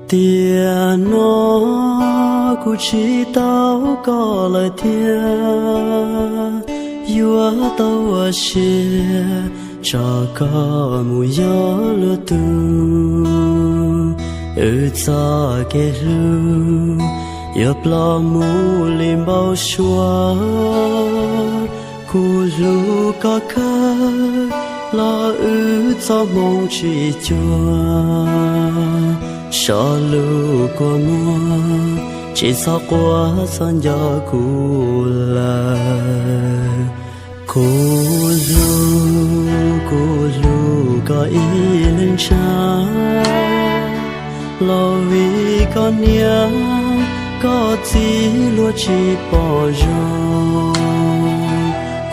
Tiam no kuv tsis tau koj lawm thiab, yuav tau ua siab tso koj mus yuav luag tug. Wb txoj kev hlub yuav ploj mus li npau suav. Kuv hlub koj kawg los wb txoj hmoo tsis cuag, so lus kua muag tsis txhob quaj txhob nco kuv lawm. Kuv hlub, kuv hlub koj ib leeg ntshai, los vim koj niam koj txiv luag tsis pom zoo.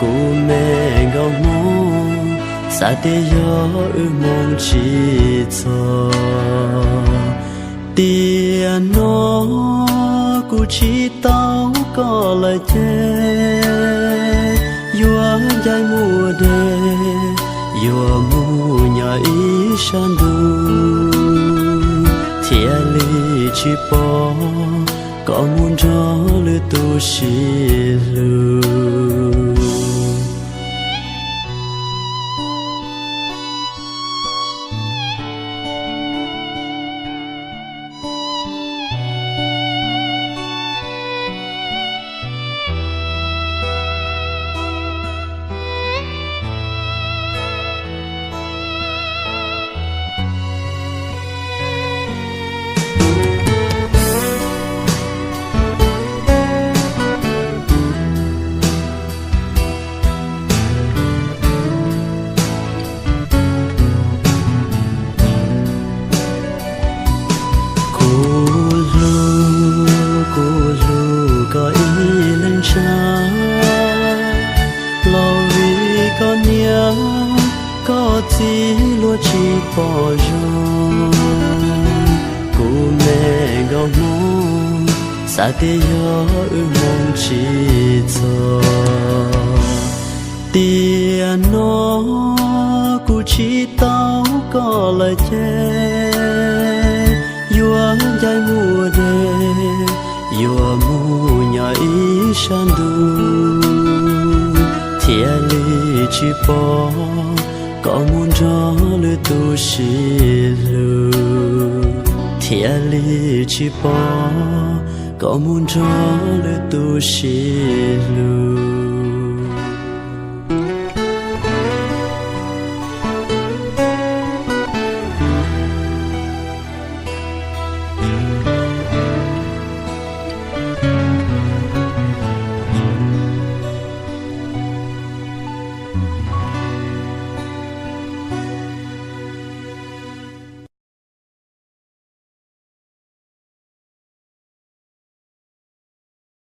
Kuv me nkauj Hmoob, xav tias yog wb hmoo tsis txog. Tiam no kuv tsis tau koj lawm ces, yuav ncaim mus deb, yuav mus nyob ib sab ntug, thiaj li tsis pom koj mus nrog lwm tus sib hlub. Kuv hlub, kuv hlub koj ib leeg ntshai, los vim koj niam koj txiv luag tsis pom zoo. Kuv me nkauj Hmoob, xav tias yog wb hmoo tsis txog. Tiam no kuv tsis tau koj lawm ces, yuav ncaim mus deb, yuav mus nyob ib sab ntug, thiaj li tsis pom koj mus nrog lwm tus sib hlub, thiaj li tsis pom koj mus nrog lwm tus sib hlub.